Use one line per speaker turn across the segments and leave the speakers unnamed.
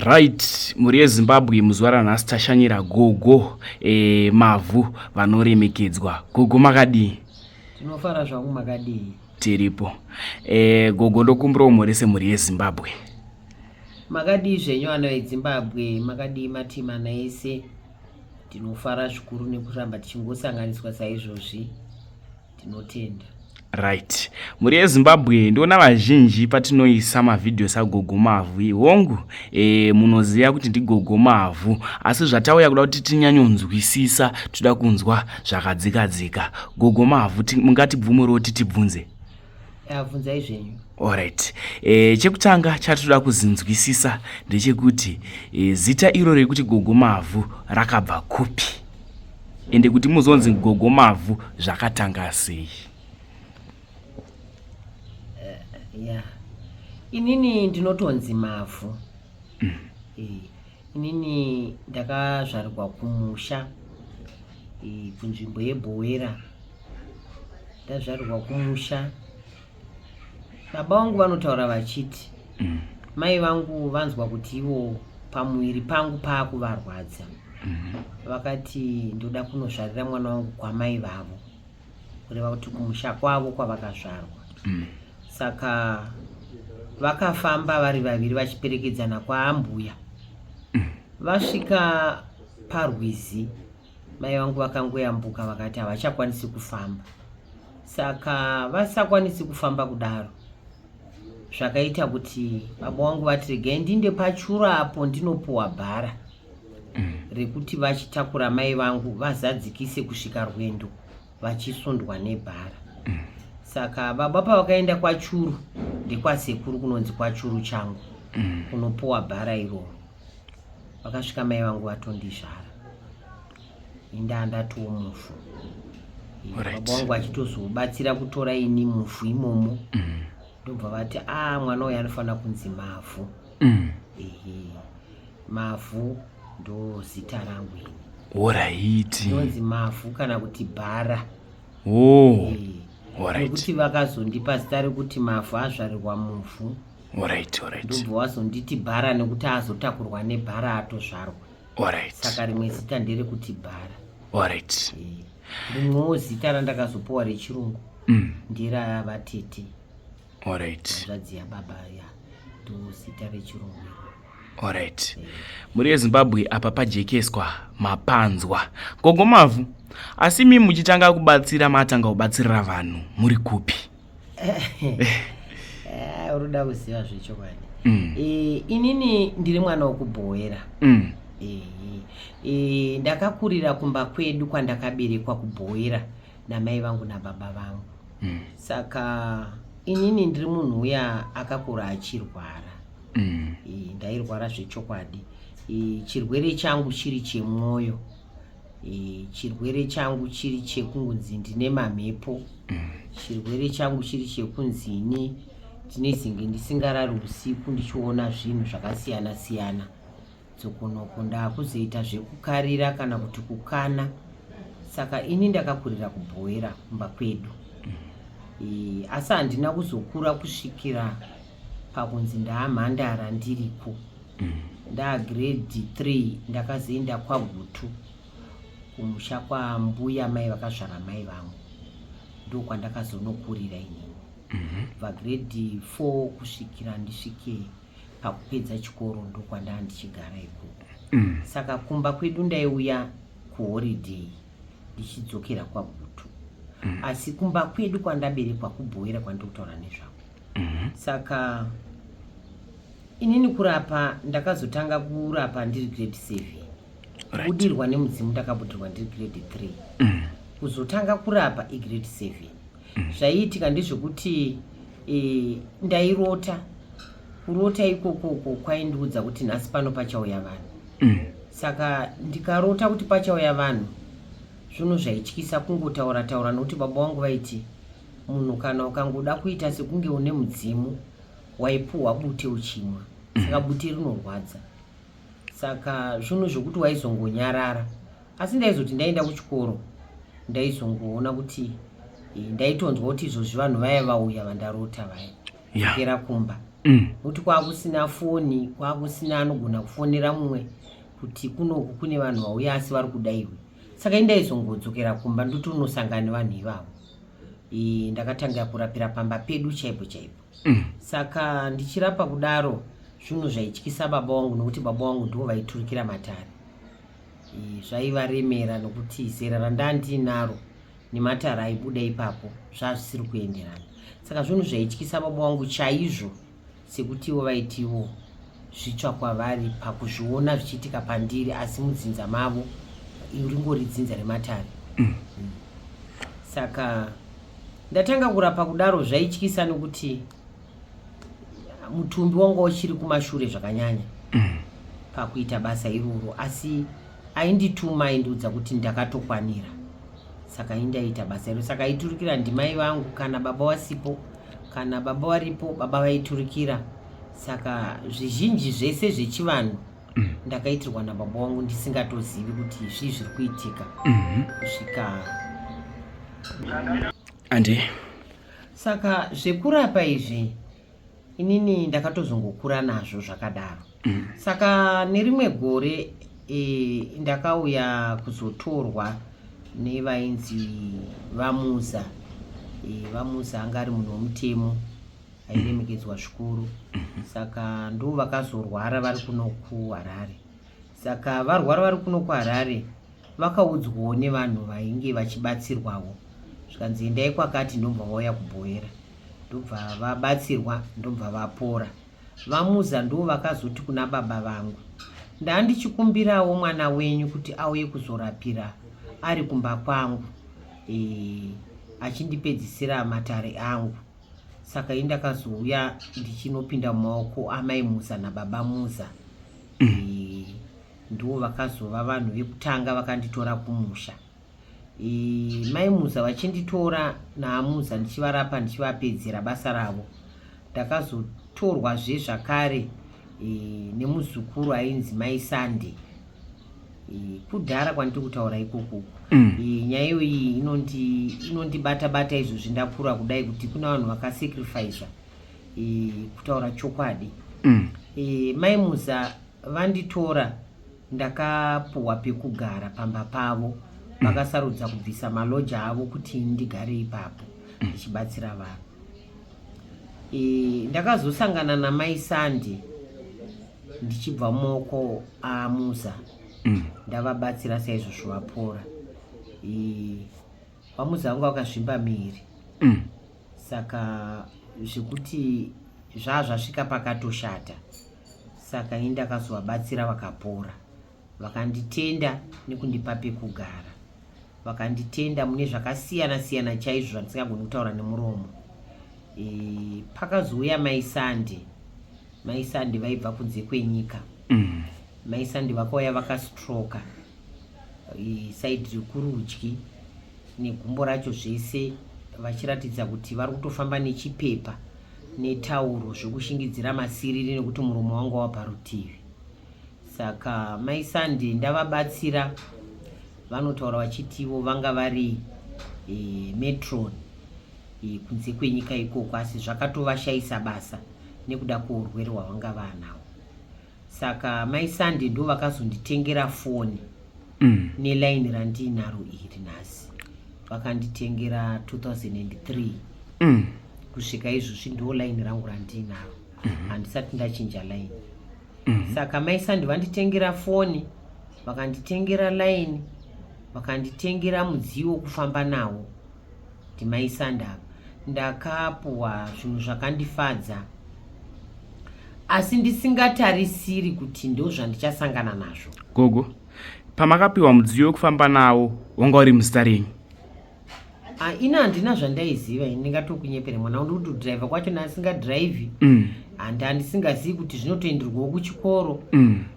Right, mhuri yeZimbabwe, muzuva ranhasi tashanyira gogo Mavhu vanoremekedzwa. Gogo, makadii?
Tinofara zvangu, makadii?
Tiripo. Gogo, ndokumbirawo mhorese mhuri yeZimbabwe.
Makadii zvenyu vana veZimbabwe, makadii matimana ese? Tinofara zvikuru nekuramba tichingosanganiswa saizvozvi, tinotenda.
Right, mhuri yeZimbabwe, ndiona vazhinji patinoisa mavhidhios aGogo Mavhu, hongu, munoziva kuti ndiGogo Mavhu, asi zvatauya kuda kuti tinyanyonzwisisa, toda kunzwa zvakadzika dzika. Gogo Mavhu, mungatibvumirewo titibvunze?
Bvunzai zvenyu.
Alright, chekutanga chatoda kuzinzwisisa ndechekuti zita iro rekuti Gogo Mavhu rakabva kupi, ende kuti muzonzi Gogo Mavhu zvakatanga sei?
Ya, inini ndinotonzi Mavhu. Inini ndakazvarwa kumusha, kunzvimbo yeBhowera. Ndazvarwa kumusha, baba vangu vanotaura vachiti mai vangu vanzwa kuti ivo pamuviri pangu paakuvarwadza, vakati ndoda kunozvarira mwana wangu kwamai vavo, kureva kuti kumusha kwavo kwavakazvarwa. Saka vakafamba vari vaviri vachiperekedzana kwaambuya. Vasvika parwizi, mai vangu vakangoyambuka, vakati havachakwanisi kufamba. Saka vasakwanisi kufamba kudaro, zvakaita kuti baba vangu vati regai ndinde pachuru apo ndinopuwa bhara rekuti vachitakura mai vangu vazadzikise kusvika rwendo vachisundwa nebhara. Saka baba pavakaenda kwachuru, ndekwasekuru kunonzi kwachuru changu, kunopuwa bhara iroro, vakasvika mai vangu vatondizvara, inda ndatiwo mufu. Baba vangu vachitozobatsira kutora ini mufu imomo, ndobva vati a mwana uyu anofanira kunzi Mavhu. Ehe, Mavhu ndo zita rangu ini. Ndonzi Mavhu kana kuti Bhara. Nekuti vakazondipa zita rekuti Mavhu azvarirwa muvhu, ndobva wazonditi Bhara nekuti azotakurwa nebhara atozvarwa. Saka rimwe zita nderekuti Bhara. Rimwewo zita randakazopiwa rechirungu nderavatete, hanzvadzi yababa, ya, ndo zita rechirungu iro.
Alright, mhuri yeZimbabwe, apa pajekeswa, mapanzwa. Gogo Mavhu, asi mi muchitanga kubatsira, matanga kubatsirira vanhu muri kupi?
Uri kuziva zvechokwadi? Inini ndiri mwana wokubhowera. Ndakakurira kumba kwedu kwandakaberekwa kuBhowera namai vangu nababa vangu. Saka inini ndiri munhu uya akakura achirwara. Ndairwara zvechokwadi. Chirwere changu chiri chemwoyo. Chirwere changu chiri chekunzi ndine mamhepo. Chirwere changu chiri chekunzi ini ndinezenge ndisingarari usiku, ndichiona zvinhu zvakasiyana siyana. Dzokonoko ndaakuzoita zvekukarira kana kuti kukana. Saka ini ndakakurira kuBhowera kumba kwedu. Asi handina kuzokura kusvikira pakunzi ndaamhandara ndiriko. Ndaagrade 3 ndakazoenda kwaGutu, kumusha kwambuya mai vakazvara mai vangu, ndokwandakazonokurira inini kubva grade 4 kusvikira ndisvike pakupedza chikoro, ndokwandaa ndichigara ikoko. Saka kumba kwedu ndaiuya kuholiday ndichidzokera kwaGutu, asi kumba kwedu kwandaberekwa kuBhowera kwandiri kutaura nezvako. Saka inini kurapa ndakazotanga kurapa ndiri grade 7. Kubudirwa nemudzimu ndakabudirwa ndiri grade 3. Kuzotanga kurapa igrade 7. Zvaiitika ndezvekuti ndairota. Kurota ikokoko kwaindiudza kuti nhasi pano pachauya vanhu. Saka ndikarota kuti pachauya vanhu, zvinhu zvaityisa kungotaura taura, nokuti baba vangu vaiti munhu kana ukangoda kuita sekunge une mudzimu, waipuhwa bute uchimwa. Saka bute rinorwadza, saka zvinhu zvokuti waizongonyarara. Asi ndaizoti ndaenda kuchikoro, ndaizongoona kuti ndaitonzwa kuti izvozvi vanhu vaya vauya vandarota vaya. Dzokera kumba. Nokuti kwakusina foni, kwakusina anogona kufonera mumwe kuti kunoku kune vanhu vauya asi vari kuda iwe. Saka indaizongodzokera kumba ndotonosangana nevanhu ivavo. Ndakatanga kurapira pamba pedu chaipo chaipo. Saka ndichirapa kudaro zvinhu zvaityisa baba vangu, nokuti baba vangu ndivo vaiturikira matare. Zvaivaremera nokuti zera randandinaro nematare aibuda ipapo zvazvisiri kuenderana. Saka zvinhu zvaityisa baba vangu chaizvo, sekutiwo vaitiwo zvitsva kwavari pakuzviona zvichiitika pandiri, asi mudzinza mavo ringori dzinza rematare. Saka ndatanga kurapa kudaro zvaityisa nokuti mutumbi wanga uchiri kumashure zvakanyanya pakuita basa iroro, asi aindituma aindiudza kuti ndakatokwanira, saka indaita basa iro. Saka aiturikira ndimai vangu kana baba wasipo, kana baba varipo baba vaiturikira. Saka zvizhinji zvese zvechivanhu ndakaitirwa nababa vangu ndisingatozivi kuti zvii zviri kuitika kusvika
Andi.
Saka zvekurapa izvi inini ndakatozongokura nazvo zvakadaro. Saka nerimwe gore ndakauya kuzotorwa nevainzi vaMuza. VaMuza anga ari munhu womutemo airemekedzwa zvikuru. Saka ndo vakazorwara vari kuno kuHarare. Saka varwara vari kuno kuHarare vakaudzwawo nevanhu vainge vachibatsirwawo, zvikanzi endai kwakati, ndobva vauya kuBhoera, ndobva vabatsirwa, ndobva vapora. VaMuza ndo vakazoti kuna baba vangu, ndandichikumbirawo mwana wenyu kuti auye kuzorapira ari kumba kwangu, achindipedzisira matare angu. Saka ini ndakazouya ndichinopinda mumaoko amai Muza nababa Muza. Ndivo vakazova vanhu vekutanga vakanditora kumusha. Mai Muza vachinditora naaMuza ndichivarapa ndichivapedzera basa ravo. Ndakazotorwazve zvakare nemuzukuru ainzi mai Sande. Kudhara kwandiri kutaura ikoko. Nyaya iyoyi inondibata bata izvozvi ndakura kudai, kuti kuna vanhu vakasacrifica, kutaura chokwadi. Mai Muza vanditora, ndakapuhwa pekugara pamba pavo. Vakasarudza kubvisa maloja avo kuti ndigare ipapo ndichibatsira vanhu. Ndakazosangana namai Sandi ndichibva mumaoko aMuza. Ndavabatsira saizvozvo vapora. VaMuza vanga vakazvimba miri. Saka zvekuti zvaa zvasvika pakatoshata, saka ini ndakazovabatsira vakapora, vakanditenda nekundipa pekugara, vakanditenda mune zvakasiyana siyana chaizvo zvandisingagoni kutaura nemuromo. Pakazouya mai Sande. Mai Sande vaibva kunze kwenyika. Mai Sande vakauya vakastroka side rekurudyi negumbo racho zvese, vachiratidza kuti vari kutofamba nechipepa netauro zvekushingidzira masiriri nekuti muromo wanga waparutivi. Saka mai Sande ndavabatsira, vanotaura vachitivo vanga vari matron kunze kwenyika ikoko, asi zvakatovashayisa basa nekuda kweurwere hwavanga vaanawo. Saka mai Sande ndo vakazonditengera foni nelaini randiinaro iri nhasi. Vakanditengera 2003. Kusvika izvozvi ndo laini rangu randiinaro, handisati ndachinja laini. Saka mai Sandi vanditengera foni, vakanditengera laini, vakanditengera mudziyo wokufamba nawo ndimai Sandi ava. Ndakapuwa zvinhu zvakandifadza, asi ndisingatarisiri kuti ndo zvandichasangana nazvo.
Gogo, pamakapiwa mudziyo wekufamba nawo wanga uri muzita renyu?
Ah, ini handina zvandaiziva ini, ndingatokunyepere mwana wangu kuti kudhiraivha kwacho ndasingadhiraivhi. Handi handisingazivi kuti zvinotoenderwawo kuchikoro.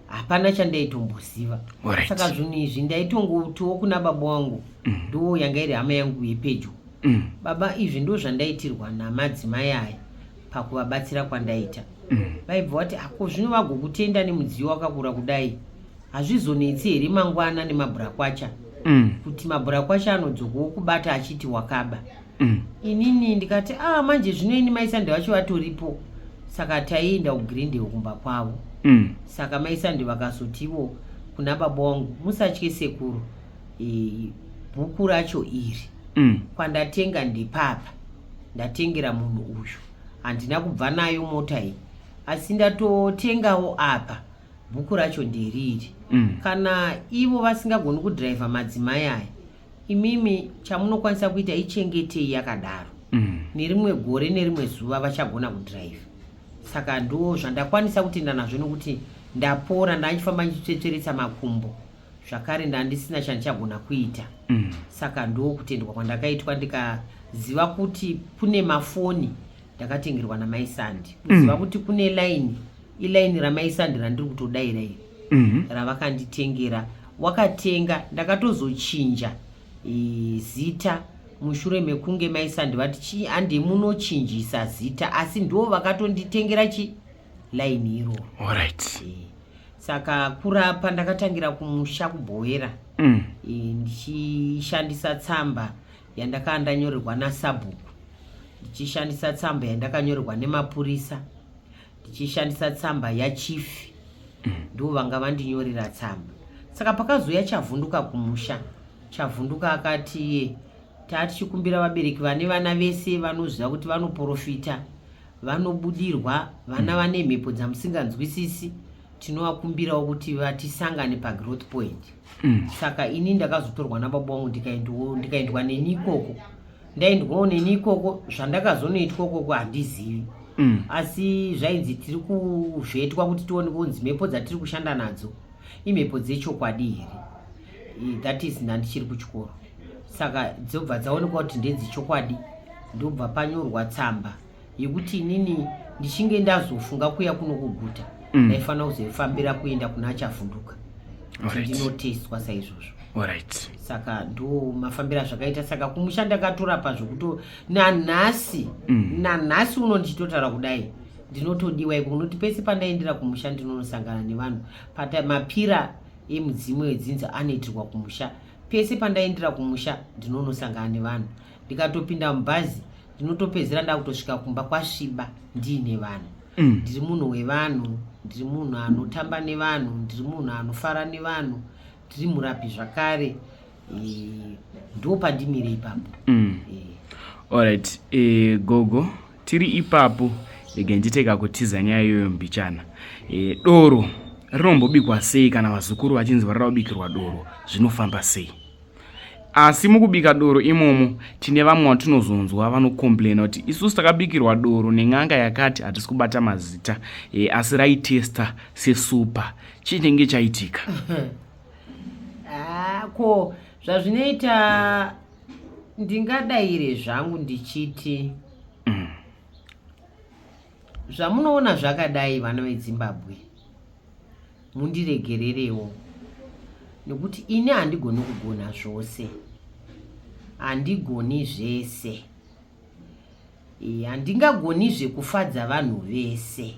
Hapana chandaitomboziva. Saka zvinhu izvi ndaitongotiwo kuna baba wangu, ndo yanga iri hama yangu yepedyo, baba, izvi ndo zvandaitirwa namadzimai aya pakuvabatsira kwandaita. Vaibva vati, ako zvino vagokutenda nemudziyo wakakura kudai, hazvizonetsi here mangwana nemabhurakwacha? Kuti mabhurakwacha anodzokawo kubata achiti wakaba. Inini ndikati, ah, manje zvino ini mai Sande vacho vatoripo. Saka taienda kuGreendale kumba kwavo. Saka mai Sandi vakazotivo kuna baba wangu, musatye sekuru, bhuku racho iri kwandatenga ndepapa, ndatengera munhu uyu, handina kubva nayo mota iyi, asi ndatotengawo apa, bhuku racho nderiri. Kana ivo vasingagoni kudhiraivha madzimai aya, imimi chamunokwanisa kuita ichengetei yakadaro. Nerimwe gore, nerimwe zuva vachagona kudhiraivha. Saka ndo zvandakwanisa kutenda nazvo, nokuti ndapora. Ndanchifamba ndichitsvetsveretsa makumbo zvakare, ndandisina chandichagona kuita. Saka ndo kutendwa kwandakaitwa, ndikaziva kuti kune mafoni ndakatengerwa namai Sandi, kuziva kuti kune laini, ilaini ramai Sandi randiri kutodayira iri ravakanditengera. Wakatenga, ndakatozochinja zita mushure mekunge mai Sandi vati chi hande munochinjisa zita, asi ndo vakatonditengera chi laini iroro. Saka kurapa ndakatangira kumusha kuBhowera, ndichishandisa tsamba yandakanga ndanyorerwa nasabhuku, ndichishandisa tsamba yandakanyorerwa nemapurisa, ndichishandisa tsamba yachief. Ndo vanga vandinyorera tsamba. Saka pakazouya Chavhunduka kumusha, Chavhunduka akati iye tatichikumbira vabereki vane vana vese vanoziva kuti vanoprofita, vanobudirwa vana, vane mhepo dzamusinganzwisisi, tinovakumbirawo kuti vatisangane pagrowth point. Saka ini ndakazotorwa nababa vangu, ndikaendwa neni ikoko. Ndaendwawo neni ikoko, zvandakazonoitwa ikoko handizivi, asi zvainzi tiri kuvhetwa kuti tione kunzi mhepo dzatiri kushanda nadzo imhepo dzechokwadi here. That is ndandichiri kuchikoro. Saka dzobva dzaonekwa kuti ndedzechokwadi, ndobva panyorwa tsamba yekuti inini ndichinge ndazofunga kuya kuno kuguta, ndaifanira kuzoifambira kuenda kuna Chavhunduka kuti ndinotestwa saizvozvo. Saka ndo mafambiro azvakaita. Saka kumusha ndakatorapa zvokuto nanhasi. Nanhasi uno ndichitotaura kudai ndinotodiwa iko, kunoti pese pandaendera kumusha ndinonosangana nevanhu. Pata mapira emudzimu edzinza anoitirwa kumusha, pese pandaendera kumusha ndinonosangana nevanhu. Ndikatopinda mubhazi ndinotopedzera ndakutosvika kumba kwasviba ndiine vanhu. Ndiri munhu wevanhu, ndiri munhu anotamba nevanhu, ndiri munhu anofara nevanhu, ndiri murapi zvakare. Ndo pandimire ipapo.
Alright, gogo, tiri ipapo, rega nditeka kutiza nyaya iyoyo mbichana. Doro rinombobikwa sei? Kana vazukuru vachinzi varida kubikirwa doro, zvinofamba sei? Asi mukubika doro imomo tine vamwe vatinozonzwa vanocomplaina kuti isusu takabikirwa doro nen'anga yakati, hatisi kubata mazita, asi raitesta sesupa. Chinenge chaitika?
Ah, ko zvazvinoita, ndingadayire zvangu ndichiti zvamunoona zvakadai, vana veZimbabwe, mundiregererewo nekuti ini handigoni kugona zvose, handigoni zvese. Handingagonizve kufadza vanhu vese.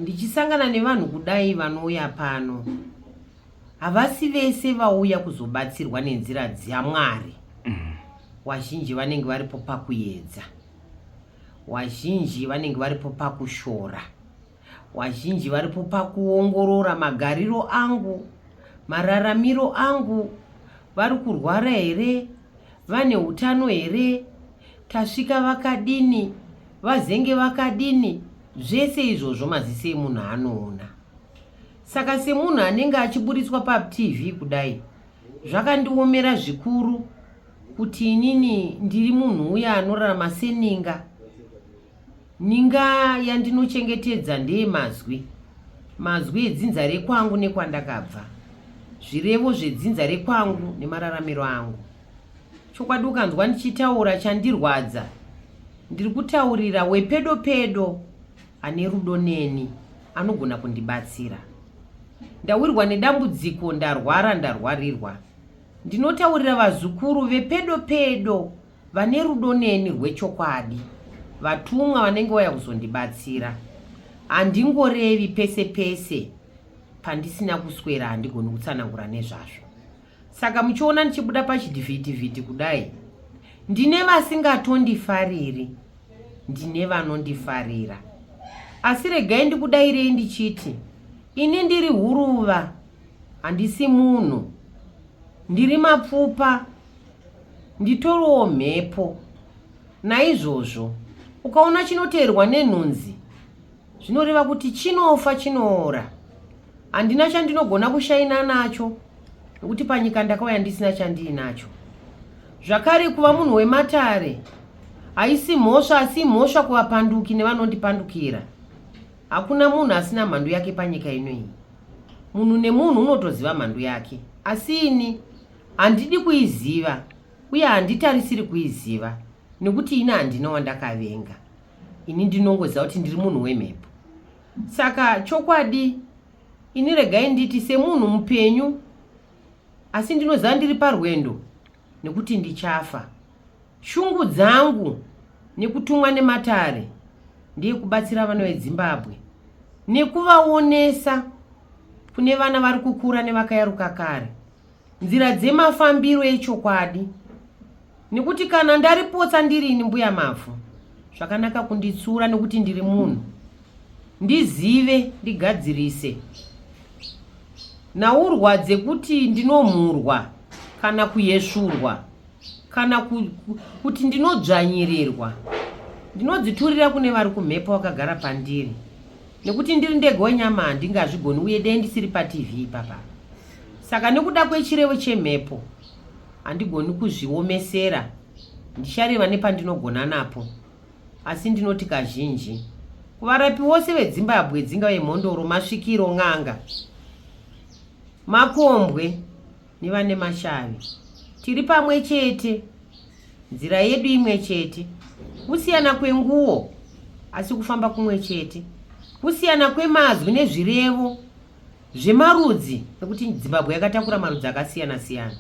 Ndichisangana nevanhu kudai vanouya pano, havasi vese vauya kuzobatsirwa nenzira dzaMwari. Wazhinji vanenge varipo pakuedza, wazhinji vanenge varipo pakushora, wazhinji varipo pakuongorora magariro angu, mararamiro angu, vari kurwara here, vane utano here, tasvika vakadini, vazenge vakadini. Zvese izvozvo maziso emunhu anoona. Saka semunhu anenge achiburitswa paTV kudai, zvakandiomera zvikuru kuti inini ndiri munhu uya anorarama seninga. Ninga yandinochengetedza ndeyemazwi, mazwi edzinza rekwangu nekwandakabva, zvirevo zvedzinza rekwangu nemararamiro angu. Chokwadi, ukanzwa ndichitaura chandirwadza, ndiri kutaurira wepedo pedo ane rudo neni, anogona kundibatsira. Ndawirwa nedambudziko, ndarwara, ndarwarirwa, ndinotaurira vazukuru vepedo pedo vane rudo neni rwechokwadi, vatumwa vanenge vauya kuzondibatsira. Handingorevi pese pese. Pandisina kuswera handigoni kutsanangura nezvazvo. Saka muchiona ndichibuda pachidhivhidhivhidhi kudai, ndine vasingatondifariri. ndine vanondifarira. Asi regai ndikudairei ndichiti ini ndiri huruva, handisi munhu. Ndiri mapfupa, nditoriwo mhepo. Naizvozvo, ukaona chinoteerwa nenhunzi, zvinoreva kuti chinofa chinoora. Handina chandinogona kushaina nacho nokuti panyika ndakauya ndisina chandiinacho. Zvakare kuva munhu wematare haisi mhosva asi imhosva kuvapanduki nevanondipandukira. Hakuna munhu asina mhandu yake panyika ino iyi. Munhu nemunhu unotoziva mhandu yake asi ini handidi kuiziva uye handitarisiri kuiziva nekuti ini handina wandakavenga. Ini ndinongoziva kuti ndiri munhu wemhepo. Saka chokwadi ini regai nditi semunhu mupenyu asi ndinoziva ndiri parwendo nekuti ndichafa. Shungu dzangu nekutumwa nematare ndeyekubatsira vana veDzimbabwe nekuvaonesa kune vana vari kukura nevakayaruka kare nzira dzemafambiro echokwadi nekuti kana ndaripotsa ndirini mbuya mavhu zvakanaka kunditsura nekuti ndiri munhu ndizive ndigadzirise nhaurwa dzekuti ndinomhurwa kana kuyesvurwa kana kuti ndinodzvanyirirwa ndinodziturira kune vari kumhepo vakagara pandiri nekuti ndiri ndega wenyama handingazvigoni uye dei ndisiri patv ipapa saka nekuda kwechirevo chemhepo handigoni kuzviomesera ndichareva nepandinogona napo asi ndinoti kazhinji kuvarapi vose vedzimbabwe dzingave mhondoro masvikiro n'anga makombwe nevane mashavi tiri pamwe chete nzira yedu imwe chete kusiyana kwenguwo asi kufamba kumwe chete kusiyana kwemazwi nezvirevo zvemarudzi nekuti zimbabwe yakatakura marudzi akasiyana siyana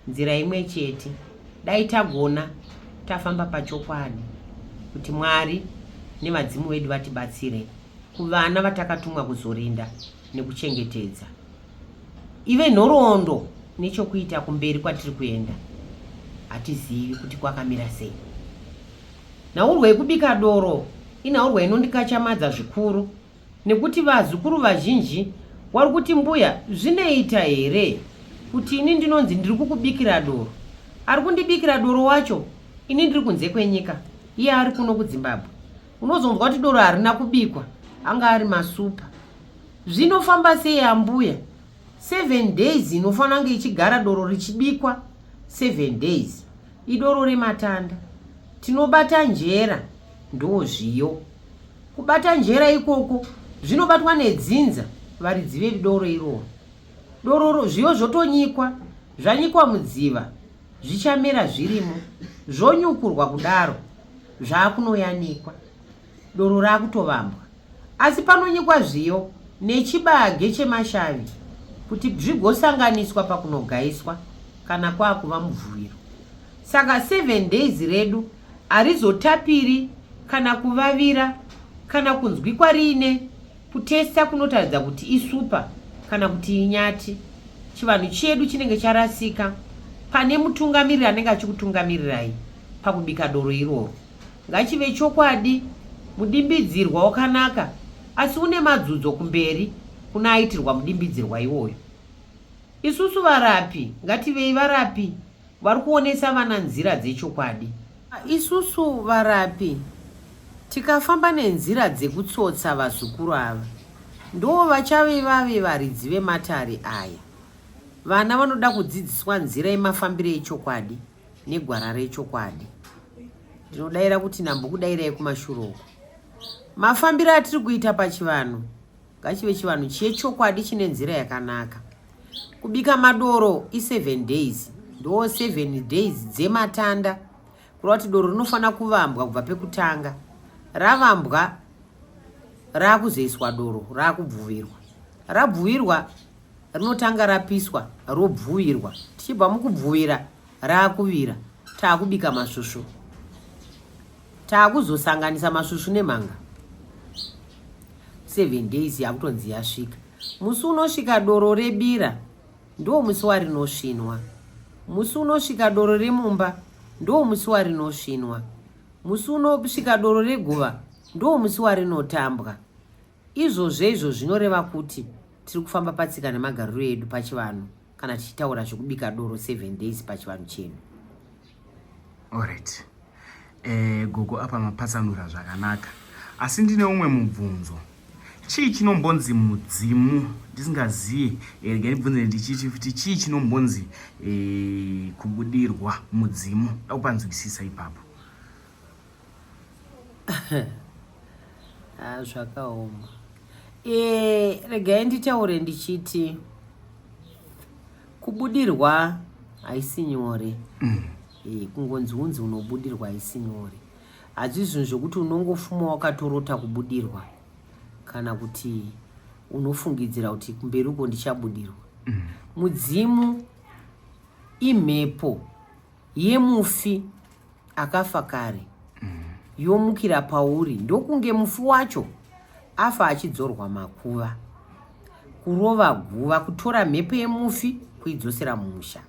nzira imwe chete dai tagona tafamba pachokwadi kuti mwari nevadzimu vedu vatibatsire kuvanavatakatumwa kuzorinda nekuchengetedza ive nhoroondo nechokuita kumberi kwatiri kuenda hatizivi kuti kwakamira sei nhaurwa yekubika doro inhaurwa inondikachamadza zvikuru Nekuti vazukuru vazhinji wari kuti mbuya zvinoita here kuti ini ndinonzi ndiri kukubikira doro. Ari kundibikira doro wacho ini ndiri kunze kwenyika iye ari kuno kuZimbabwe. Unozonzwa kuti doro harina kubikwa anga ari masupa. Zvinofamba sei ambuya? 7 days inofanira kunge ichigara doro richibikwa 7 days. Idoro rematanda. Tinobata njera ndozviyo. Kubata njera ikoko zvinobatwa nedzinza varidzi vedoro iroro. Doro zviyo zvotonyikwa, zvanyikwa mudziva zvichamera zvirimo zvonyukurwa kudaro zvakunoyanikwa. Doro rakutovambwa. Asi panonyikwa zviyo nechibage chemashavi kuti zvigosanganiswa pakunogaiswa kana kwakuva mubvuviro. Saka 7 days redu harizotapiri kana kuvavira kana kunzwikwa riine kutesta kunotaridza kuti isupa kana kuti inyati. Chivanhu chedu chinenge charasika pane mutungamiriri anenge achikutungamirirai pakubika doro iroro. Ngachive chokwadi, mudimbidzirwa wakanaka asi une madzudzo kumberi kuna aitirwa mudimbidzirwa iwoyo. Isusu varapi ngativei varapi vari kuonesa vana nzira dzechokwadi. Isusu varapi tikafamba nenzira dzekutsotsa vazukuru ava ndoo vachave vave varidzi vematare aya. Vana vanoda kudzidziswa nzira yemafambiro echokwadi negwara rechokwadi. Ndinodaira kuti ndambokudairai kumashure uko. Mafambiro atiri kuita pachivanhu Ngachive chivanhu chechokwadi chine nzira yakanaka. Kubika madoro i7 days, ndo 7 days dzematanda kureva kuti doro rinofanira kuvambwa kubva pekutanga. Ravambwa rakuzoiswa doro rakubvuvirwa. Rabvuvirwa rinotanga rapiswa robvuvirwa. Tichibva mukubvuvira rakuvira taakubika masvusvu. Taakuzosanganisa masvusvu nemhanga. 7 days yakutonzi yasvika musi unosvika doro rebira ndiwo musi warinosvinwa musi unosvika doro remumba ndiwo musi warinosvinwa. Musi unosvika doro reguva ndoo musi warinotambwa. Izvozvo izvo zvinoreva kuti tiri kufamba patsika nemagariro edu pachivanhu kana tichitaura zvekubika doro 7 days pachivanhu chedu.
Alright. Eh, gogo apa mapatsanura zvakanaka. Asi ndine umwe mubvunzo. Chii chinombonzi mudzimu ndisingaziye eh, regai ndibvunze ndichiti futi chii chinombonzi eh, kubudirwa mudzimu da kupanzwisisa ipapo.
Ah, zvakaoma. Eh, regai nditaure ndichiti kubudirwa haisi nyore. E, kungonzi unzi unobudirwa haisi nyore. Hazvi zvinhu zvekuti unongofuma wakatorota kubudirwa kana kuti unofungidzira kuti kumberi uko ndichabudirwa. Mudzimu imhepo yemufi akafa kare yomukira pauri ndokunge mufi wacho afa achidzorwa makuva kurova guva kutora mhepo yemufi kuidzosera mumusha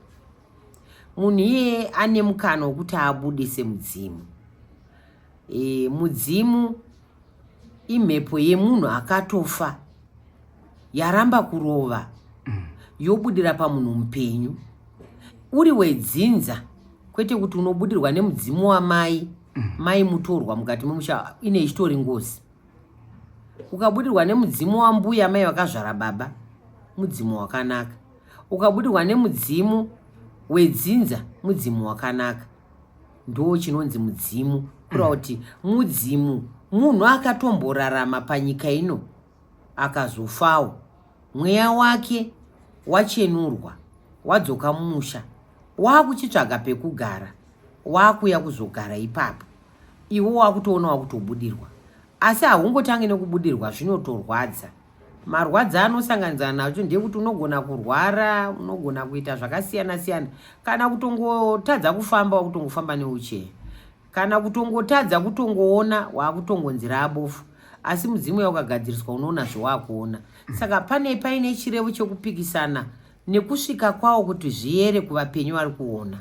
munhu iyeye ane mukana wekuti abude semudzimu e, mudzimu imhepo yemunhu akatofa yaramba kurova yobudira pamunhu mupenyu uri wedzinza kwete kuti unobudirwa nemudzimu wamai mai mutorwa mukati memusha ine ichitori ngozi ukabudirwa nemudzimu wambuya mai vakazvara baba mudzimu wakanaka ukabudirwa nemudzimu wedzinza mudzimu wakanaka ndo chinonzi mudzimu kureva kuti mudzimu munhu akatomborarama panyika ino akazofawo mweya wake wachenurwa wadzoka mumusha wakuchitsvaga pekugara wakuya kuzogara ipapo iwe wakutoona wakutobudirwa asi haungotangi nekubudirwa zvinotorwadza marwadzo anosanganidzana nacho ndeyekuti unogona kurwara unogona kuita zvakasiyana siyana kana kutongotadza kufamba wakutongofamba neucheya kana kutongotadza kutongoona wakutongonzi raabofu asi mudzimu yaukagadziriswa unoona zvawakuona saka pane paine chirevo chekupikisana nekusvika kwawo kuti zviyere kuvapenyu vari kuona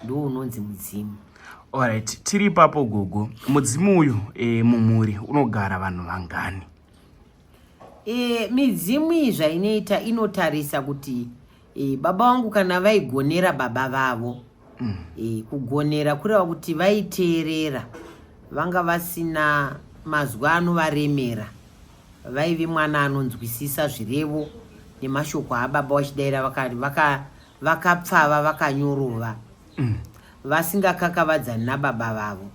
ndo unonzi mudzimu
Alright, tiri ipapo gogo. Mudzimu uyu e, mumhuri unogara vanhu vangani?
E, midzimu iyi zvainoita inotarisa kuti e, baba vangu kana vaigonera baba vavo e, kugonera kureva kuti vaiteerera vanga vasina mazwi anovaremera vaive mwana anonzwisisa zvirevo nemashoko ababa vachidaira vakapfava vakanyorova vasingakakavadzani nababa vavo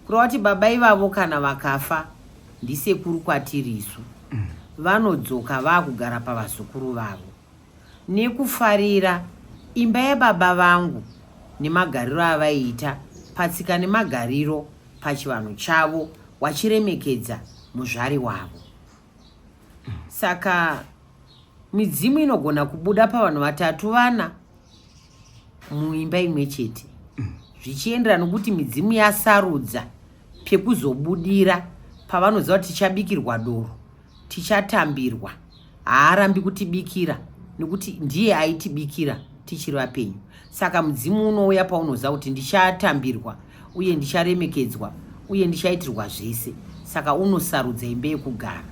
kureva kuti baba ivavo kana vakafa ndisekuru kwatiri isu vanodzoka vaakugara pavazukuru vavo nekufarira imba yababa vangu nemagariro avaiita patsika nemagariro pachivanhu chavo wachiremekedza muzvari wavo saka midzimu inogona kubuda pavanhu vatatu vana muimba imwe chete zvichienderana nokuti midzimu yasarudza pekuzobudira pavanoziva kuti tichabikirwa doro tichatambirwa haarambi kutibikira nekuti ndiye aitibikira tichiri vapenyu saka mudzimu unouya paunoziva kuti ndichatambirwa uye ndicharemekedzwa uye ndichaitirwa zvese saka unosarudza imba yekugara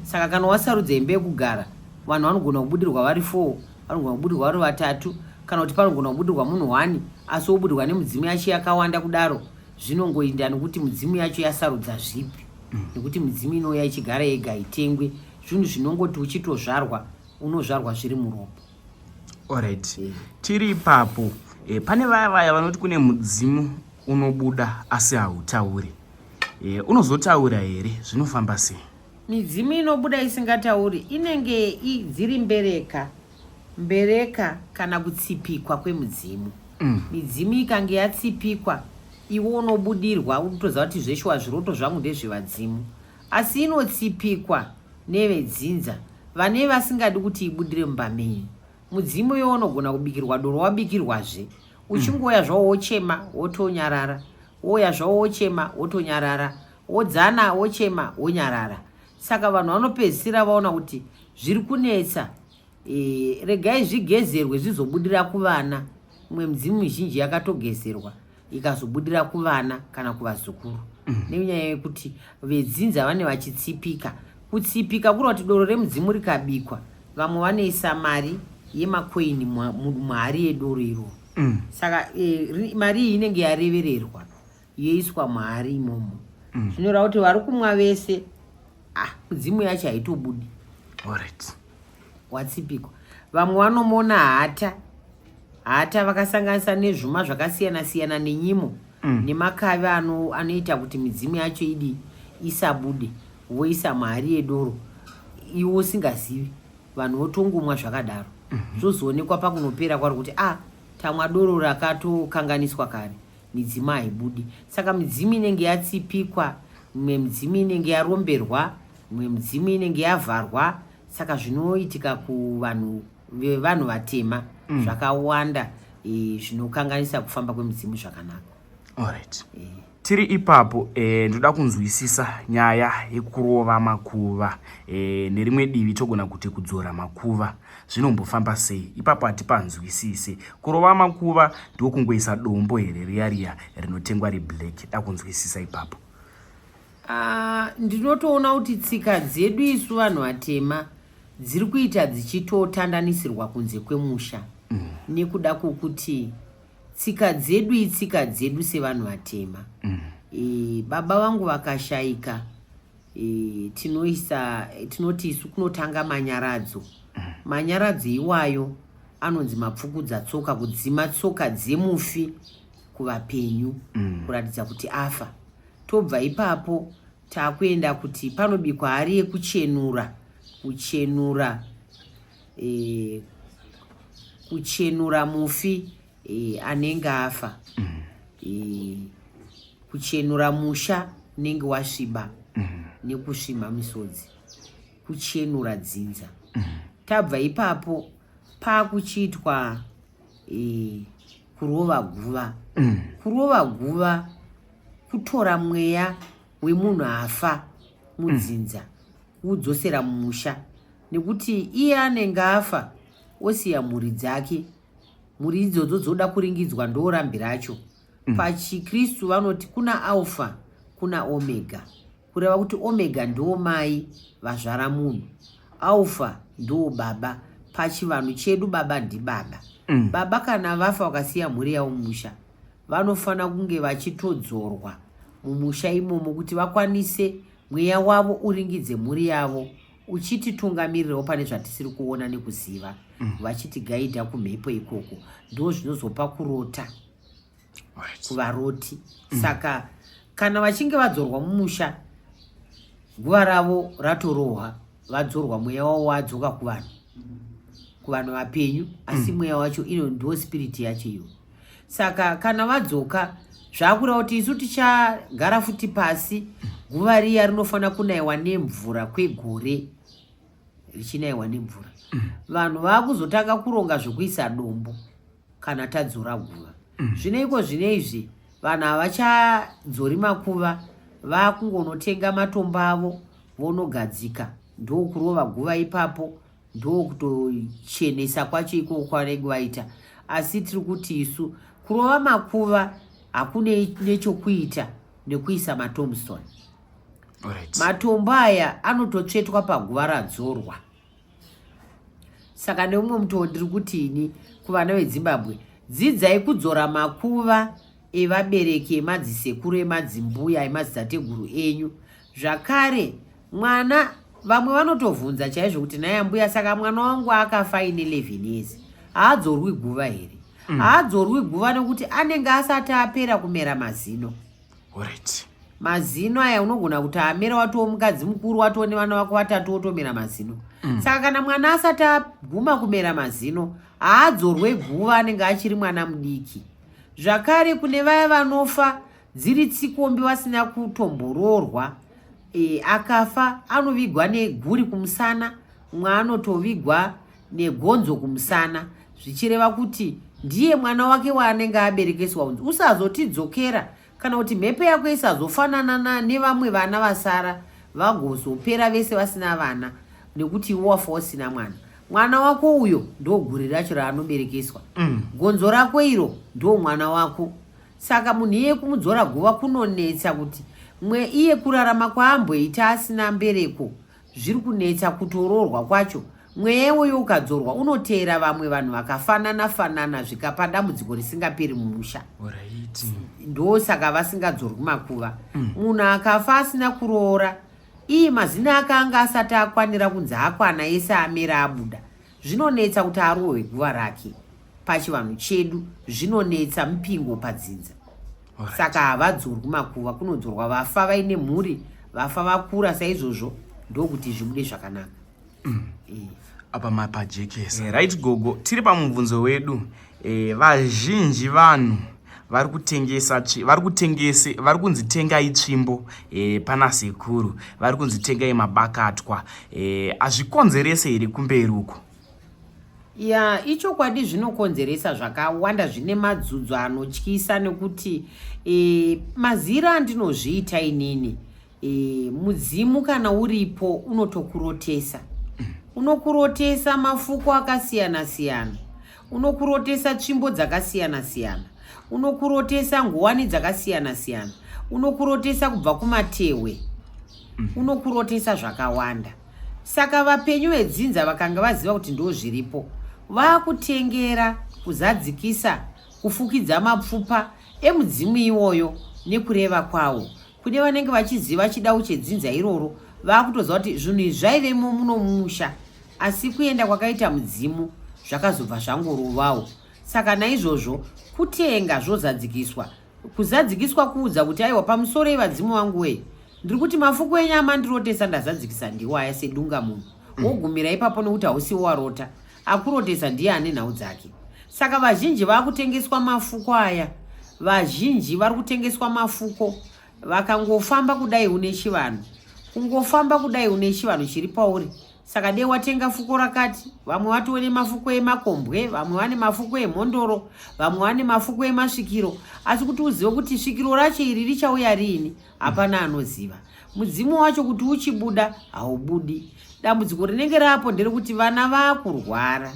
saka kana wasarudza imba yekugara vanhu vanogona kubudirwa vari four vanogona kubudirwa vari vatatu kana kuti panogona kubudirwa munhu one asi wobudirwa nemudzimu yacho yakawanda kudaro zvinongoinda nekuti mudzimu yacho yasarudza zvipi nekuti midzimu inouya ichigara yega haitengwe zvinhu zvinongoti uchitozvarwa unozvarwa zviri muropa
Alright. Tiri ipapo e, pane vaya vaya vanoti kune mudzimu unobuda asi hautauri e, unozotaura here zvinofamba sei?
Midzimu inobuda isingatauri inenge dziri mbereka mbereka kana kutsipikwa kwemudzimu. Midzimu ikange yatsipikwa iwe unobudirwa unotoziva kuti zveshuwa zviroto zvangu ndezvevadzimu asi inotsipikwa nevedzinza vane vasingadi kuti ibudire mumba menyu. Mudzimu iwe unogona kubikirwa doro wabikirwazve uchingouya zvawo wochema wotonyarara wouya zvawo wochema wotonyarara wodzana wochema wonyarara saka vanhu vanopedzisira vaona kuti zviri kunetsa e, regai zvigezerwe zvizobudira kuvana imwe midzimu mizhinji yakatogezerwa. Ikazobudira kuvana kana kuvazukuru nenyaya yekuti vedzinza vane vachitsipika. Kutsipika kureva kuti doro remudzimu rikabikwa, vamwe vanoisa mari yemakoini muhari yedoro iroro. Saka mari iyi inenge yarevererwa, yoiswa muhari imomo. Zvinoreva kuti vari kumwa vese, ah, mudzimu yacho haitobudi. Watsipikwa. Vamwe vanomona hata hata vakasanganisa nezvuma zvakasiyana siyana nenyimo nemakavi anoita kuti midzimu yacho idi isabude, voisa muhari yedoro iwo usingazivi, vanhu votongomwa zvakadaro. Zvozoonekwa pakunopera kwaro kuti a ah, tamwa doro rakatokanganiswa kare, midzimu haibudi. Saka midzimu inenge yatsipikwa, mimwe midzimu inenge yaromberwa, mimwe midzimu inenge yavharwa. Saka zvinoitika kuvanhu vevanhu vatema zvakawanda zvinokanganisa kufamba kwemidzimu zvakanaka.
Alright. Tiri ipapo, ndoda kunzwisisa nyaya yekurova makuva, nerimwe divi togona kuti kudzora makuva, zvinombofamba sei ipapo? Hatipanzwisise. Kurova makuva ndokungoisa dombo here riya riya rinotengwa reblack? Da kunzwisisa ipapo.
Ah, ndinotoona kuti tsika dzedu isu vanhu vatema dziri kuita dzichitotandanisirwa kunze kwemusha nekuda kwokuti tsika dzedu itsika dzedu sevanhu vatema. Baba vangu vakashaika, tinoisa, tinoti isu kunotanga manyaradzo. Manyaradzo iwayo anonzi mapfukudza tsoka, kudzima tsoka dzemufi kuvapenyu kuratidza kuti afa. Tobva ipapo takuenda kuti panobikwa hari yekuchenura, kuchenura mufi anenge afa, kuchenura musha unenge wasviba nekusvima misodzi, kuchenura dzinza. Tabva ipapo pakuchiitwa kurova guva. Kurova guva kutora mweya wemunhu afa mudzinza kuudzosera mumusha, nekuti iye anenge afa osiya mhuri dzake. Mhuri idzodzo dzoda kuringidzwa, ndorambi racho. PachiKristu vanoti kuna Alpha, kuna Omega, kureva kuti Omega ndo mai vazvara munhu, Alpha ndo baba. Pachivanhu chedu baba ndibaba. Baba kana vafa vakasiya mhuri yavo mumusha, vanofanira kunge vachitodzorwa mumusha imomo kuti vakwanise mweya wavo uringidze mhuri yavo, uchititungamirirawo pane zvatisiri kuona nekuziva, vachitigaidha kumhepo ikoko. Ndo zvinozopa kurota kuvaroti. Saka kana vachinge vadzorwa mumusha, guva ravo ratorohwa, vadzorwa, mweya wavo wadzoka kuvanhu vapenyu, asi mweya wacho ino ndo spirit yacho iyo. Saka kana vadzoka, zvakureva kuti isu tichagara futi pasi. Guva riya rinofanira kunayiwa nemvura kwegore, richinayiwa nemvura. Vanhu vaakuzotanga kuronga zvokuisa dombo kana tadzora guva. Zvinoiko zvinoizvi, vanhu havachadzori makuva, vakungonotenga matombo avo, vonogadzika, ndokurova guva ipapo, ndokutochenesa kwacho ikoko kwavanenge vaita. Asi tiri kuti isu kurova makuva hakune nechokuita nekuisa matombstone. Matombo aya anototsvetwa paguva radzorwa. Saka neumwe mutoo ndiri kuti ini kuvana veZimbabwe, dzidzai kudzora makuva evabereki, emadzisekuru, emadzimbuya, emadzitateguru enyu. Zvakare mwana, vamwe vanotovhunza chaizvo kuti, "Nhai ambuya, saka mwana wangu akafa aine 11 years, haadzorwi guva here?" Haadzorwi guva nekuti anenge asati apera kumera mazino. Mazino aya unogona kuti amera watoo mukadzi mukuru, watoo nevana vako vatatu, wotomera mazino. Saka kana mwana asati aguma kumera mazino, haadzorwe guva, anenge achiri mwana mudiki. Zvakare kune vaya vanofa dziri tsikombi, vasina kutomboroorwa, akafa anovigwa neguri kumusana, mumwe anotovigwa negonzo kumusana, zvichireva kuti ndiye mwana wake waanenge aberekeswa, unzi usazotidzokera kana kuti mhepo yako isazofanana nevamwe vana vasara vagozopera vese vasina vana nekuti iwe wafa usina mwana. Mwana wako uyo ndo guri racho raanoberekeswa. Gonzo rako iro ndo mwana wako. Saka munhu iye kumudzora guva kunonetsa kuti mwe iye kurarama kwaamboita asina mbereko zviri kunetsa kutoroorwa kwacho. Mweya iwoyo ukadzorwa unoteera vamwe vanhu vakafanana fanana zvikapa dambudziko risingaperi mumusha. Ndosaka vasingadzorwi makuva. Munhu akafa asina kuroora iye mazina ake anga asati akwanira kunzi akwana ese amera abuda. Zvinonetsa kuti arohwe guva rake. Pachivanhu chedu zvinonetsa mupingo padzinza. Saka havadzorwi makuva, kunodzorwa vafa vaine mhuri, vafa vakura saizvozvo ndokuti zvibude zvakanaka.
Apa mapajekesa. Right gogo, tiri pamubvunzo wedu. Vazhinji vanhu vari kutengesa vari kutengese vari kunzi tengai tsvimbo pana sekuru, vari kunzi tengai mabakatwa. Hazvikonzerese here kumberi uko?
Ya, ichokwadi zvinokonzeresa zvakawanda zvine madzudzo anotyisa nekuti mazira andinozviita inini mudzimu kana uripo unotokurotesa. Unokurotesa mafuko akasiyana siyana, unokurotesa tsvimbo dzakasiyana siyana, unokurotesa nguwani dzakasiyana siyana, unokurotesa kubva kumatehwe, unokurotesa zvakawanda. Saka vapenyu vedzinza vakanga vaziva kuti ndozviripo, vakutengera kuzadzikisa kufukidza mapfupa emudzimu iwoyo nekureva kwawo. Kune vanenge vachiziva chidau chedzinza iroro vakutoziva kuti zvinhu izvi zvaivemo muno mumusha, asi kuenda kwakaita mudzimu zvakazobva zvangorovawo. Saka naizvozvo kutenga zvozadzikiswa. Kuzadzikiswa kuudza kuti aiwa pamusoro yevadzimu vangu wee, ndiri kuti mafuku enyu amandirotesa ndazadzikisa ndiwo aya sedunga munhu. Wogumira ipapo nekuti hausiwo warota, akurotesa ndiye ane nhau dzake. Saka vazhinji vakutengeswa mafuko aya, vazhinji vari kutengeswa mafuko vakangofamba kudai une chivanhu, kungofamba kudai une chivanhu chiri pauri. Saka dei watenga fuko rakati, vamwe vatove nemafuko emakombwe, vamwe vane mafuko emhondoro, vamwe vane mafuko emasvikiro, asi kuti uzive kuti svikiro racho iri richauya riini hapana anoziva. Mudzimu wacho kuti uchibuda haubudi. Dambudziko rinenge rapo nderekuti vana vakurwara,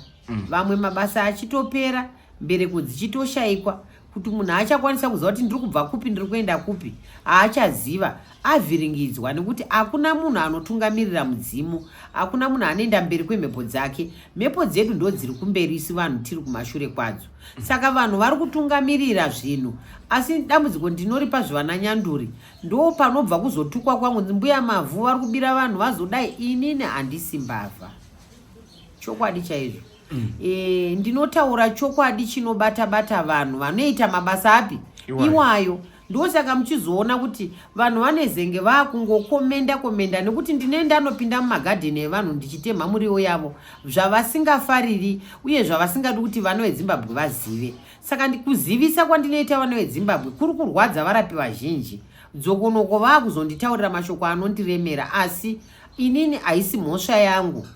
vamwe mabasa achitopera, mbereko dzichitoshaikwa, kuti munhu haachakwanisa kuziva kuti ndiri kubva kupi ndiri kuenda kupi, haachaziva, avhiringidzwa nekuti hakuna munhu anotungamirira mudzimu, hakuna munhu anoenda mberi kwemhepo dzake. Mhepo dzedu ndo dziri kumberi, isu vanhu tiri kumashure kwadzo. Saka vanhu vari kutungamirira zvinhu, asi dambudziko ndinoripa zvivana nyanduri. Ndo panobva kuzotukwa kwangu, mbuya mavhu vari kubira vanhu vazodai, inini handisi mbavha. Chokwadi chaizvo. Ndinotaura chokwadi chinobata bata vanhu vanoita mabasa api iwayo. Ndosaka muchizoona kuti vanhu vanezenge vakungokomenda komenda nekuti ndine ndanopinda mumagadheni evanhu ndichitemha muriwo yavo zvavasingafariri uye zvavasingadi kuti vana veZimbabwe vazive. Saka kuzivisa kwandinoita vana veZimbabwe kuri kurwadza varapi vazhinji. Dzokonoko vaakuzonditaurira mashoko anondiremera, asi inini haisi mhosva yangu.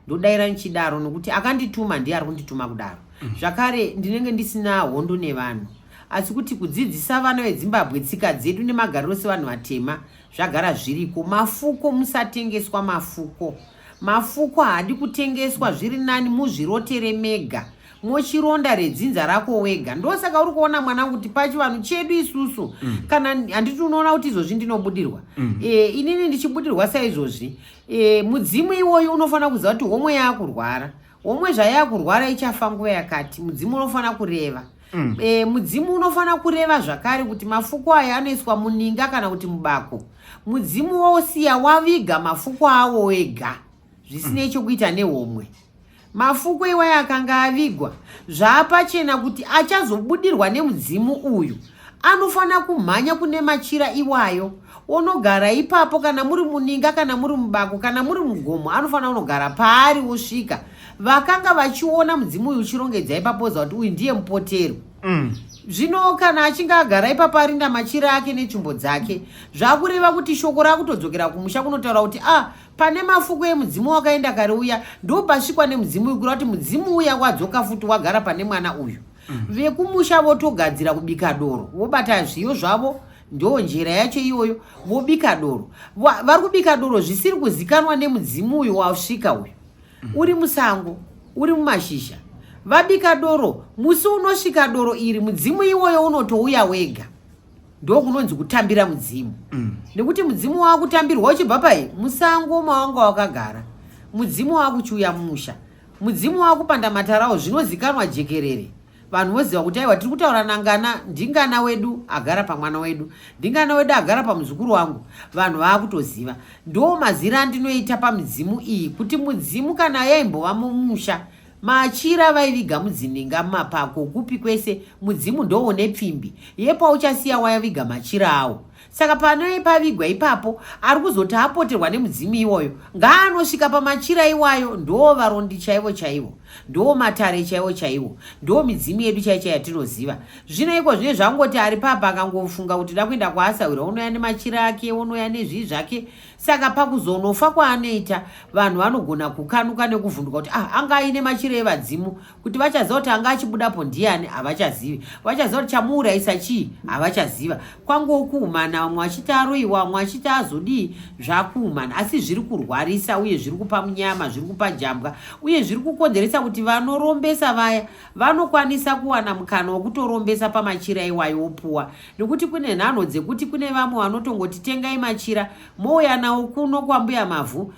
Ndodaira ndichidaro nokuti akandituma ndiye ari kundituma kudaro. Zvakare ndinenge ndisina hondo nevanhu, asi kuti kudzidzisa vana veZimbabwe tsika dzedu nemagariro sevanhu vatema zvagara zviriko. Mafuko, musatengeswa mafuko. Mafuko haadi kutengeswa, zviri nani muzvirotere mega, mochironda redzinza rako wega. Ndosaka uri kuona mwanangu kuti pachivanhu chedu isusu kana handiti unoona kuti izvozvi ndinobudirwa. Inini ndichibudirwa saizvozvi, mudzimu iwoyo unofanira kuziva kuti homwe yaakurwara, homwe zvayakurwara ichafa nguva yakati. Mudzimu unofanira kureva. Mudzimu unofanira kureva zvakare kuti mafuko aya anoiswa muninga kana kuti mubako. Mudzimu wosiya waviga mafuko awo wega zvisinei chokuita nehomwe. Mafuko iwaya akanga avigwa zvaapachena kuti achazobudirwa nemudzimu uyu anofanira kumhanya kune machira iwayo onogara ipapo, kana muri muninga kana muri mubako kana muri mugomo, anofanira kunogara paari wosvika vakanga vachiona mudzimu uyu uchirongedza ipapo oziva kuti uyu ndiye mupotero. Zvino kana achinge agara ipapo arinda machira ake netsvimbo dzake, zvakureva kuti shoko rakutodzokera kumusha kunotaura kuti pane mafuko emudzimu wakaenda kare uya, ndopasvikwa nemudzimu uyu, kureva kuti mudzimu uya wadzoka futi wagara pane mwana uyu. Vekumusha votogadzira kubika doro, vobata zviyo zvavo, ndo njira yacho iyoyo, vobika doro. Vari kubika doro zvisiri kuzikanwa nemudzimu uyu wasvika uyu. Uri musango, uri mumashizha. Vabika doro, musi unosvika doro iri mudzimu iwoyo unotouya wega. Ndokunonzi kutambira mudzimu. Nekuti mudzimu wakutambirwa uchibva pai? Musango mawanga wakagara. Mudzimu wakuchiuya mumusha, mudzimu wakupanda matarawo, zvinozikanwa jekerere. Vanhu voziva kuti aiwa, tiri kutaura nangana, ndingana wedu agara pamwana wedu, ndingana wedu agara pamuzukuru wangu. Vanhu vaakutoziva. Ndo mazira andinoita pamidzimu iyi, kuti mudzimu kana yaimbova mumusha, machira vaiviga mudzininga, mumapako, kupi kwese, mudzimu ndoune pfimbi yepauchasiya waviga machira awo. Saka pane pavigwa ipapo, ari kuzoti apoterwa nemudzimu iwoyo ngaanosvika pamachira iwayo. Ndo varondi chaivo chaivo, ndo matare chaivo chaivo, ndo midzimu yedu chaicho yatinoziva. Zvino iko zvine zvangoti ari papa akangofunga kuti da kuenda kwaasahwira, unouya nemachira ake, unouya nezvii zvake. Saka pakuzonofa kwaanoita, vanhu vanogona kukanuka nekuvhunduka kuti ah, anga aine machira evadzimu. Kuti vachaziva kuti anga achibudapo ndiani, havachazivi. Vachaziva kuti chamuurayisa chii, havachaziva. Kwangokuumana, vamwe vachiti aroiwa, vamwe vachiti azodii. Zvakuumana, asi zviri kurwarisa uye zviri kupa munyama, zviri kupa jambwa, uye zviri kukonzeresa kuti vanorombesa vaya vanokwanisa kuwana mukana wekutorombesa pamachira iwayo opuwa. Nekuti kune nhanho dzekuti kune vamwe vanotongoti tengai machira, mouya nawo kuno kwambuya Mavhu,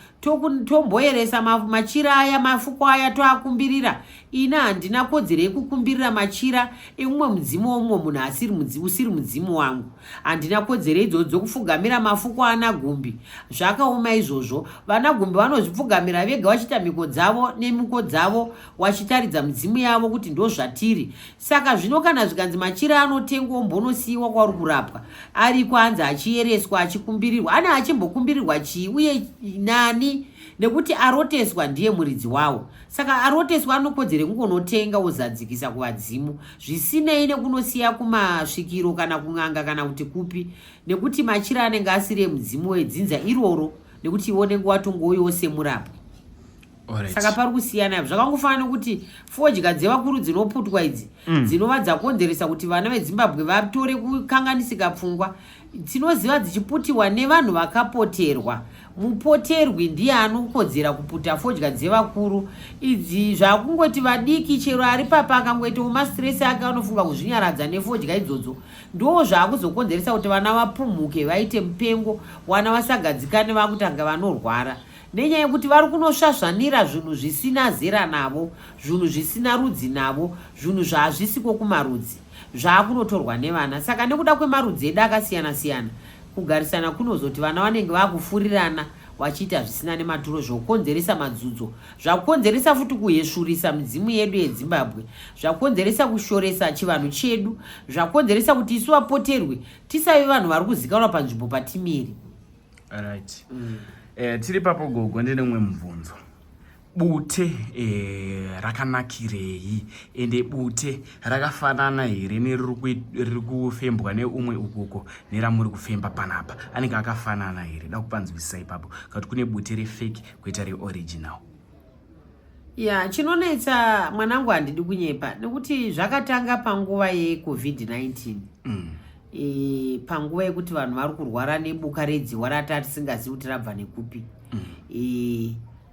tomboeresa machira aya, mafuko aya, toakumbirira. Ini handina kodzero yekukumbirira machira emumwe mudzimu womumwe munhu asiri usiri mudzimu wangu. Handina kodzero idzodzo dzokufugamira mafuko ana Gumbi. Zvakaoma izvozvo. Vana Gumbi vanozvipfugamira vega, vachiita mhiko dzavo nemiko dzavo, wachitaridza midzimu yavo kuti ndo zvatiri. Saka zvino kana zvikanzi machira anotengwa, ombonosiyiwa kwauri kurapwa, ariko, anzi achiereswa, achikumbirirwa, ane achimbokumbirirwa chii uye nani? Nekuti aroteswa ndiye muridzi wawo. Saka aroteswa anokodzere kungonotenga ozadzikisa kuvadzimu, zvisinei nekunosiya kumasvikiro kana kun'anga kana kuti kupi, nekuti machira anenge asiri emudzimu wedzinza iroro, nekuti iwe unenge watongouyawo semurapwi. Saka pari kusiyana apo. Zvakangofanana nekuti fodya dzevakuru dzinoputwa idzi dzinova dzakonzeresa kuti vana veZimbabwe vatore kukanganisika pfungwa. Tinoziva dzichiputiwa nevanhu vakapoterwa. Mupoterwi ndiye anokodzera kuputa fodya dzevakuru idzi. Zvakungoti vadiki, chero ari papa akangoitawo mastress ake, anofunga kuzvinyaradza nefodya idzodzo. Ndo zvaakuzokonzeresa kuti vana vapumhuke, vaite mupengo, vana vasagadzikane, vakutanga vanorwara nenyaya yekuti vari kunosvasvanira zvinhu zvisina zera navo, zvinhu zvisina rudzi navo, zvinhu zvaazvisiko kumarudzi, zvaakunotorwa nevana. Saka nekuda kwemarudzi edu akasiyana siyana, kugarisana kunozoti vana vanenge vakufurirana vachiita zvisina nematuro, zvokonzeresa madzudzo, zvakonzeresa futi kuhesvurisa midzimu yedu yeZimbabwe, zvakonzeresa kushoresa chivanhu chedu, zvakonzeresa kuti isu vapoterwi tisave vanhu vari kuzikanwa panzvimbo patimiri.
Right. Tiri papo gogo, ndine mumwe mubvunzo. Bute rakanakirei, ende bute rakafanana here neriri kufembwa neumwe ukoko neramuri kufemba panapa? Anenge akafanana here? Da kupanzwisisa ipapo, kakuti kune bute refake, kuita reoriginal.
Ya, chinonetsa mwanangu, handidi kunyepa, nekuti zvakatanga panguva yeCovid-19. Panguva yekuti vanhu vari kurwara nebuka redziwa rata tisingazivi kuti rabva nekupi.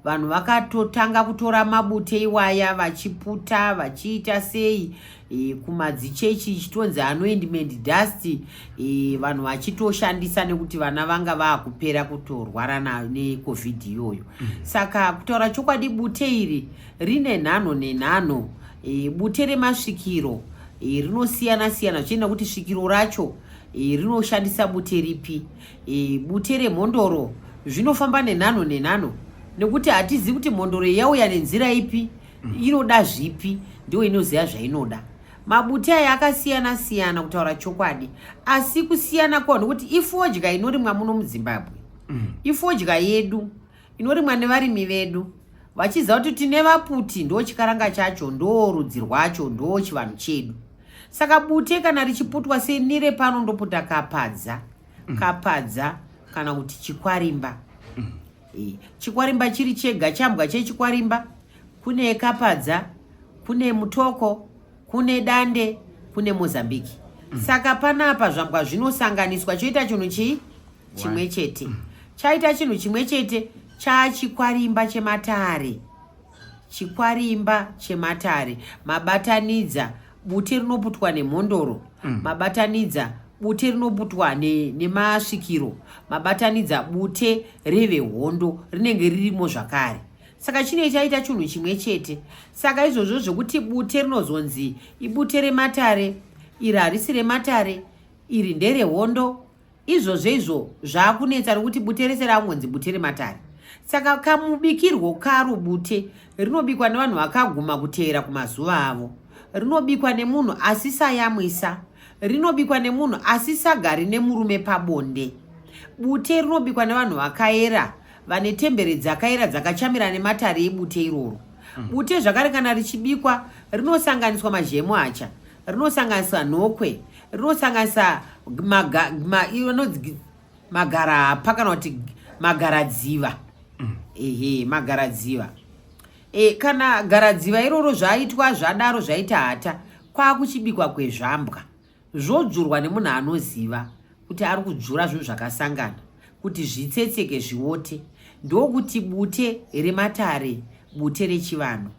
Vanhu vakatotanga kutora mabute iwaya vachiputa, vachiita sei, kumadzichechi ichitonzi anointment dust, vanhu vachitoshandisa nekuti vana vanga vaakupera kutorwara neCovid iyoyo. Saka kutaura chokwadi, bute iri rine nhanho nenhanho. Bute remasvikiro rinosiyana siyana zvichienda kuti svikiro racho rinoshandisa bute ripi. Bute remhondoro zvinofamba nenhanho nenhanho, nekuti hatizivi kuti mhondoro yauya nenzira ipi, inoda zvipi, ndiyo inoziva zvainoda. Mabute aya akasiyana siyana kutaura chokwadi, asi kusiyana kwawo nekuti ifodya inorimwa muno muZimbabwe. Ifodya yedu inorimwa nevarimi vedu, vachiziva kuti tine vaputi, ndo chikaranga chacho, ndo rudzi rwacho, ndo chivanhu chedu. Saka bute kana richiputwa senire pano, ndoputa kapadza. Kapadza kana kuti chikwarimba. Chikwarimba chiri chega, chambwa chechikwarimba, kune kapadza, kune mutoko, kune dande, kune Mozambiki. Saka panapa zvambwa zvinosanganiswa choita chinhu chii chimwe chete. Chaita chinhu chimwe chete chachikwarimba chematare. Chikwarimba chematare, mabatanidza bute rinoputwa nemhondoro. Mabatanidza. Bute rinoputwa nemasvikiro, mabatanidza bute revehondo rinenge ririmo zvakare. Saka chinee chaita chinhu chimwe chete. Saka izvozvo zvekuti bute rinozonzi ibute rematare, iri harisi rematare, iri nderehondo, Izvozvo izvo zvaakunetsa nokuti bute rese raakungonzi bute rematare. Saka kamubikirwo karo bute rinobikwa nevanhu vakaguma kuteera kumazuva avo. Rinobikwa nemunhu asisayamwisa. Rinobikwa nemunhu asisagari nemurume pabonde. Bute rinobikwa nevanhu vakaera vane tembere dzakaera dzakachamira nematare ebute iroro. Bute zvakare kana richibikwa rinosanganiswa mazhemu acha, rinosanganiswa nhokwe, rinosanganisa magarapa kana kuti magaradziva mm. Ehe, magaradziva e, kana garadziva iroro zvaitwa zvadaro zvaita hata kwakuchibikwa kwezvambwa zvodzvurwa nemunhu anoziva kuti ari kudzvura zvinhu zvakasangana kuti zvitsetseke zviwote ndokuti bute rematare bute rechivanhu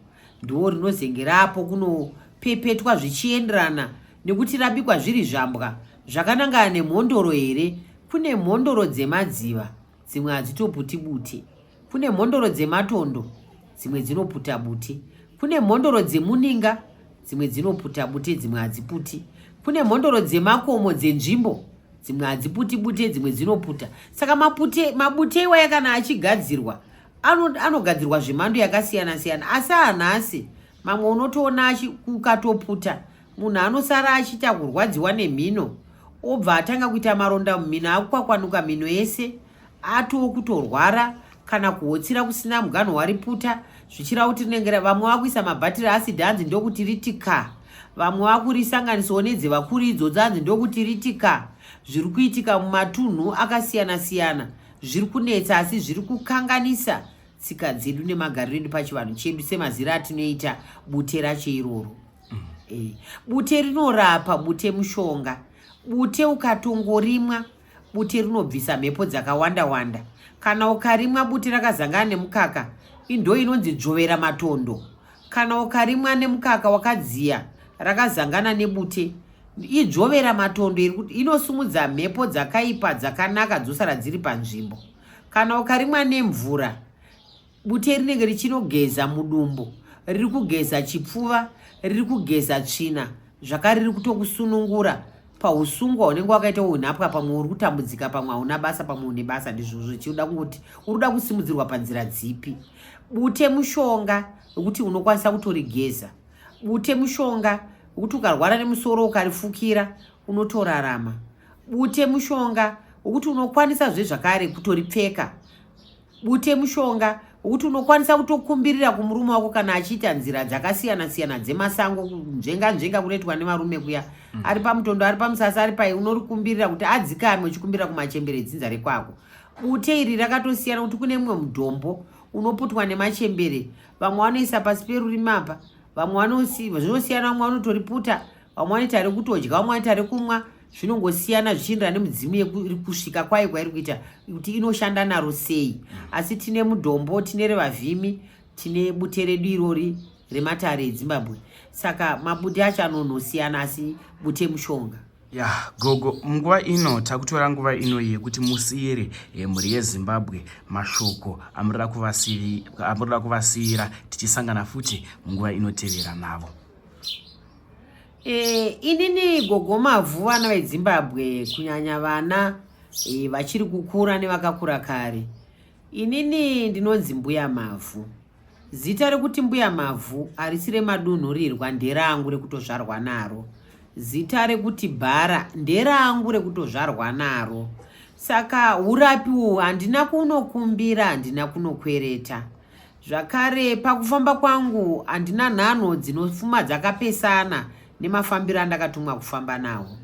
Ndiwo rinozenge rapo kunopepetwa zvichienderana nekuti rabikwa zviri zvambwa zvakanangana nemhondoro here. Kune mhondoro dzemadziva dzimwe hadzitoputi bute. Kune mhondoro dzematondo dzimwe dzinoputa bute. Kune mhondoro dzemuninga dzimwe dzinoputa bute dzimwe hadziputi. Kune mhondoro dzemakomo dzenzvimbo dzimwe hadziputi bute dzimwe dzinoputa. Saka mapute, mabute iwaya kana achigadzirwa anogadzirwa zvemhando yakasiyana siyana asi anhasi mamwe unotoona ukatoputa munhu anosara achiita kurwadziwa nemhino obva atanga kuita maronda mumhino akukwakwanuka mhino yese atoo kutorwara kana kuhotsira kusina muganho wariputa zvichireva kuti rinenge vamwe vakuisa mabhatiri acid hanzi ndokuti riti ka vamwe vakurisanganisawo nedzevakuru idzodzo hanzi ndokuti riti ka zviri kuitika mumatunhu akasiyana siyana Zviri kunetsa asi zviri kukanganisa tsika dzedu nemagariro edu pachivanhu chedu semazira atinoita bute racho iroro. Mm. E, bute rinorapa, bute mushonga. Bute ukatongorimwa, bute rinobvisa mhepo dzakawanda wanda. Kana ukarimwa bute rakazangana nemukaka, indo inonzi dzvovera matondo. Kana ukarimwa nemukaka wakadziya rakazangana nebute, Idzvovera matondo iri kuti inosumudza mhepo dzakaipa dzakanaka dzosara dziri panzvimbo. Kana ukarimwa nemvura, bute rinenge richinogeza mudumbu, riri kugeza chipfuva, riri kugeza tsvina, zvakare riri kutokusunungura pausungwa unenge wakaita unhapwa, pamwe uri kutambudzika, pamwe hauna basa, pamwe une basa. Ndizvozvo zvichida kungoti uri kuda kusimudzirwa panzira dzipi. Bute mushonga wekuti unokwanisa kutorigeza. Bute mushonga wekuti ukarwara nemusoro ukarifukira unotorarama. Bute mushonga wekuti unokwanisa zve zvakare kutoripfeka. Bute mushonga wekuti unokwanisa kutokumbirira kumurume wako kana achiita nzira dzakasiyana siyana dzemasango kunzvenga nzvenga kunoitwa nevarume kuya mm. ari pamutondo ari pamusasa ari pai unorikumbirira kuti adzikame uchikumbirira kumachembere edzinza rekwako. Bute iri rakatosiyana kuti kune mumwe mudhombo unoputwa nemachembere vamwe vanoisa pasi perurimi apa vamwe zvinosiyana vamwe vanotoriputa vamwe vanoita rekutodya vamwe vanoita rekumwa zvinongosiyana zvichienderana nemudzimu iri kusvika kwayo kwairi kuita kuti inoshanda naro sei asi tine mudhombo tine revavhimi tine bute redu irori rematare edzimbabwe saka mabute acho anonosiyana asi bute mushonga
Ya gogo, munguva ino takutora nguva ino yekuti musiyire eh, mhuri yeZimbabwe mashoko amunoda kuvasiyira tichisangana futi munguva inotevera navo.
E, inini gogo Mavhu vana veZimbabwe kunyanya vana e, vachiri kukura nevakakura kare. Inini ndinonzi Mbuya Mavhu. Zita rekuti Mbuya Mavhu harisi remadunhurirwa nderangu rekutozvarwa naro. Zita rekuti Bhara nderangu rekutozvarwa naro. Saka hurapi uhu handina kunokumbira handina kunokwereta. Zvakare pakufamba kwangu handina nhanho dzinofuma dzakapesana nemafambiro andakatumwa kufamba nawo.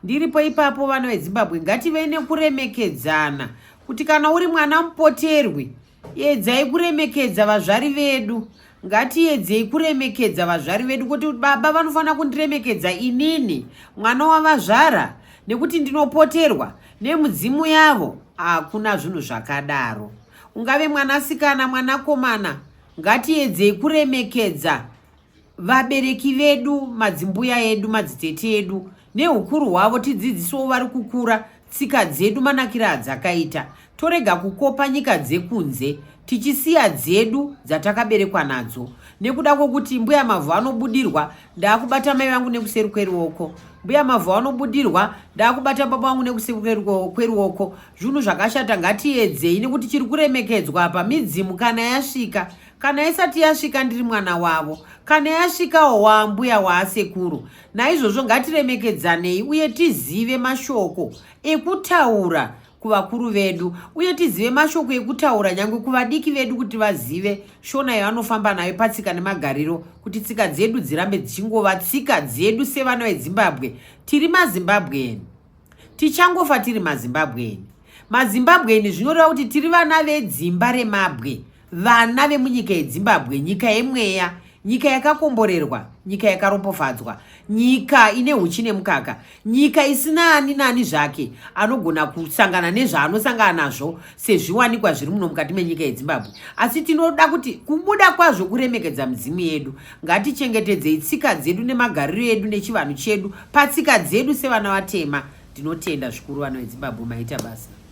Ndiripo ipapo vana veZimbabwe ngativei nekuremekedzana kuti kana uri mwana mupoterwi Edzai kuremekedza vazvari vedu. Ngatiedzei kuremekedza vazvari vedu kuti baba vanofanira kundiremekedza inini mwana wavazvara nekuti ndinopoterwa nemudzimu yavo. Hakuna zvinhu zvakadaro. Ungave mwanasikana, mwanakomana, ngatiedzei kuremekedza vabereki vedu, madzimbuya edu, madzitete edu Nehukuru hwavo tidzidzisewo vari kukura tsika dzedu manakiro adzakaita. Torega kukopa nyika dzekunze tichisiya dzedu dzatakaberekwa nadzo. Nekuda kwokuti Mbuya Mavhu vanobudirwa, ndaakubata mai vangu nekuseri kweruoko. Mbuya Mavhu vanobudirwa, ndaakubata baba vangu nekuseri kweruoko. Zvinhu zvakashata, ngatiedzei nekuti chiri kuremekedzwa apa midzimu kana yasvika. Kana isati yasvika ndiri mwana wavo. Kana yasvikawo waambuya waasekuru. Naizvozvo ngatiremekedzanei uye tizive mashoko ekutaura kuvakuru vedu uye tizive mashoko ekutaura nyange kuvadiki vedu kuti vazive shona yavanofamba nayo patsika nemagariro kuti tsika dzedu dzirambe dzichingova tsika dzedu sevana veZimbabwe. Tiri maZimbabwean. Tichangofa tiri maZimbabwean. MaZimbabwean zvinoreva kuti tiri vana vedzimba remabwe, vana vemunyika yeZimbabwe, nyika yemweya, nyika yakakomborerwa, nyika yakaropofadzwa, nyika ine huchi nemukaka, nyika isina ani nani zvake anogona kusangana nezvaanosangana nazvo sezviwanikwa zviri muno mukati menyika yeZimbabwe. Asi tinoda kuti kubuda kwazvo kuremekedza midzimu yedu. Ngatichengetedzei tsika dzedu nemagariro edu nechivanhu chedu patsika dzedu sevana vatema. Ndinotenda zvikuru vana veZimbabwe, maita basa.